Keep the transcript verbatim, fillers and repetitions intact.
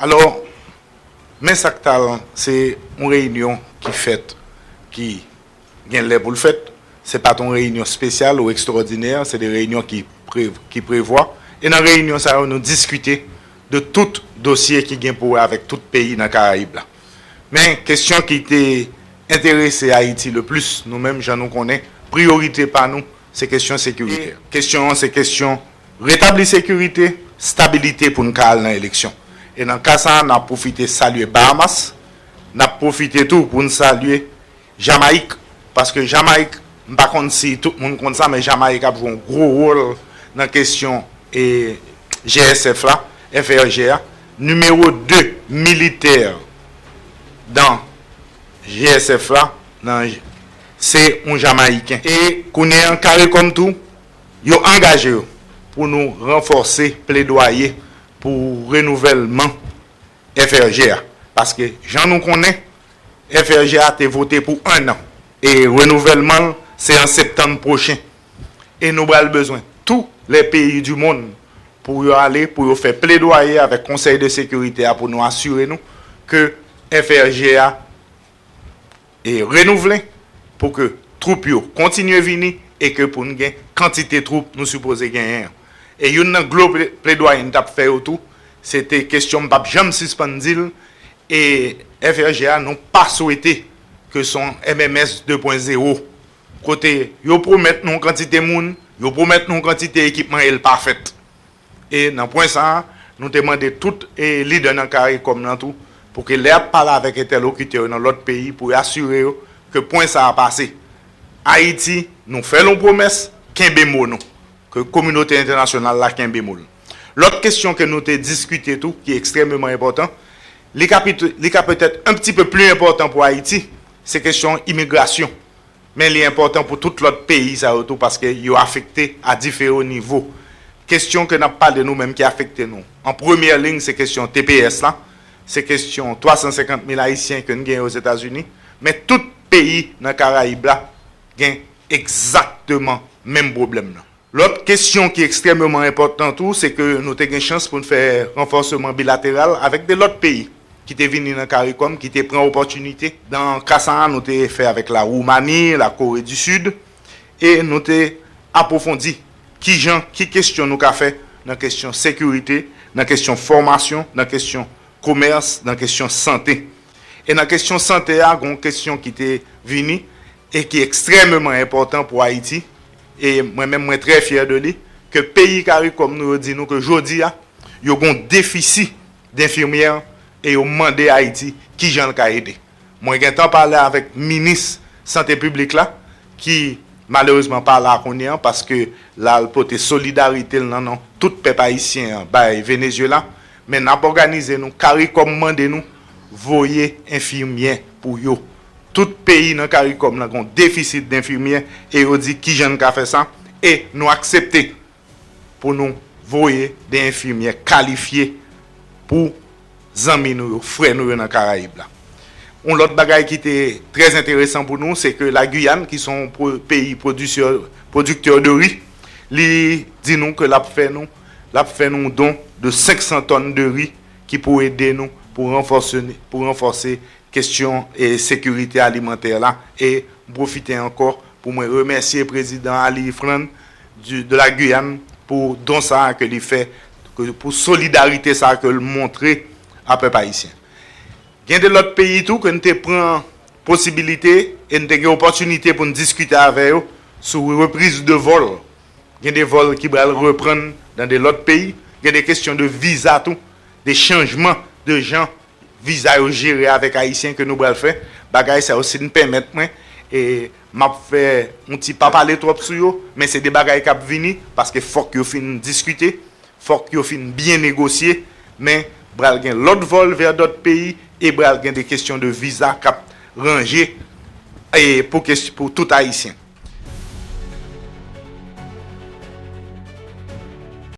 Alò, men sa k t al, se yon reyinyon ki fèt, ki gen lè pou l fèt. Se pa t yon reyinyon espesyal ou ekstwòdinè, se de reyinyon ki pre, ki prevwa. E nan reyinyon sa yo, nou diskite de tout dosye ki gen pou wè avèk tout peyi nan Karayib la. Men kesyon ki te enterese Ayiti le plis, nou menm, jan nou konnen, priyorite pa nou, se kesyon sekirite. Kesyon an, se kesyon retabli sekirite, stabilite pou n ka al nan eleksyon. E nan ka sa a, n ap pwofite salye Bahamas, n ap pwofite tou pou n salye Jamayik, paske Jamayik, m pa konn si tout moun konn sa, men Jamayik ap jwe yon gwo wòl nan kesyon e G S F la, F R G a. Nimewo de militè dan G S F la, nan, se yon Jamayiken. E kounye an, CARICOM tou, yo angaje yo pou nou ranfòse pledwaye pou renouvèlman F R G a. Paske, jan nou konnen, F R G a te vote pou enn an. E renouvèlman l, se an septanm pwochen. E nou pral bezwen tous les pays du monde pou yo ale, pou yo fè pledwaye avèk Konsèy de Sekirite a, pou nou asire nou ke F R G a e renouvle, pou ke twoup yo kontinye vini e ke pou n gen kantite twoup nou sipoze genyen an. E youn nan gwo ple, pledwaye n t ap fè yo tou, se te kesyon, m p ap janm sispann di l, e F R G a, nou pa swete ke se yon M M S de pwen zewo, kote yo pwomèt nou yon kantite moun, yo pwomèt nou yon kantite ekipman e l pa fèt. E nan pwen sa a, nou te mande tout e lidè nan CARICOM nan tou, pou ke lè y ap pale avèk entèlokitè yo nan lòt peyi, pou yo asire yo ke pwen sa a pase. Ayiti, nou fè l yon pwomès, kenbe mo nou. Ke kominote entènasyonal la kenbe mo l. Lòt kesyon ke nou te diskite tou, ki ekstrèmeman enpòtan, li ka pit, li ka petèt un petit peu plus important pou Ayiti, se kesyon imigrasyon. Men li enpòtan pou tout lòt peyi sa yo tou, paske yo afekte a diferan nivo. Kesyon ke n ap pale nou menm ki afekte nou, an premyè liy, se kesyon T P S la, se kesyon twa san senkant mil Ayisyen ke n genyen Ozetazini, men tout peyi nan Karayib la gen egzakteman menm pwoblèm nan. Lòt kesyon ki ekstrèmeman enpòtan tou, se ke nou te gen chans pou n fè ranfòseman bilateral avèk de lòt peyi ki te vini nan CARICOM, ki te pran opòtinite. Nan ka sa a, nou te fè avèk la Woumani, la Kore di Sid, e nou te apwofondi kijan, ki kesyon nou ka fè nan kesyon sekirite, nan kesyon fòmasyon, nan kesyon komès, nan kesyon sante. E nan kesyon sante a, gen yon kesyon ki te vini e ki ekstrèmeman enpòtan pou Ayiti, e mwen menm mwen trè fyè de li, ke peyi CARICOM nou yo di nou ke jodi a, yo gen yon defisi denfimyè e yo mande Ayiti kijan l ka ede. Mwen gentan pale avèk minis sante piblik la, ki malerezman pa la kounye an, paske l al pote solidarite l nan non tout pèp ayisyen an bay Venezuela, men n ap òganize nou, CARICOM mande nou voye enfimyè pou yo. Tout peyi nan CARICOM nan gen yon defisit denfimyè e yo di kijan n ka fè sa, e nou aksepte pou nou voye de enfimyè kalifye pou zanmi nou yo, frè nou yo nan Karayib la. Yon lòt bagay ki te trè enteresan pou nou, se ke la Guyane, ki se yon pwo, peyi pwodiktè, pwodiktè de ri, li di nou ke l ap fè nou, l ap fè nou yon don de senk san tòn de ri ki pou ede nou pou ranfòse, pou ranfòse kesyon e sekirite alimantè la. E m pwofite ankò pou mwen remèsye prezidan Ali Yifrane du, de la Guyane pou don sa a ke li fè, ke, pou solidarite sa a ke l montre a pèp ayisyen. Gen de lòt peyi tou ke n te pran posibilite e n te gen opòtinite pou n diskite avè yo sou repriz de vòl. Gen de vòl ki pral reprann nan de lòt peyi, gen de kesyon de viza tou, de chanjman de jan viza yo jere avèk ayisyen ke nou pral fè. Bagay sa yo, si n pèmèt mwen, e m ap fè yon ti pa pale twòp sou yo, men se de bagay k ap vini, paske fòk yo fin diskite, fòk yo fin byen negosye, men pral gen lòt vòl vè dòt peyi, e pral gen de kesyon de viza k ap ranje, e pou kes, pou tout ayisyen.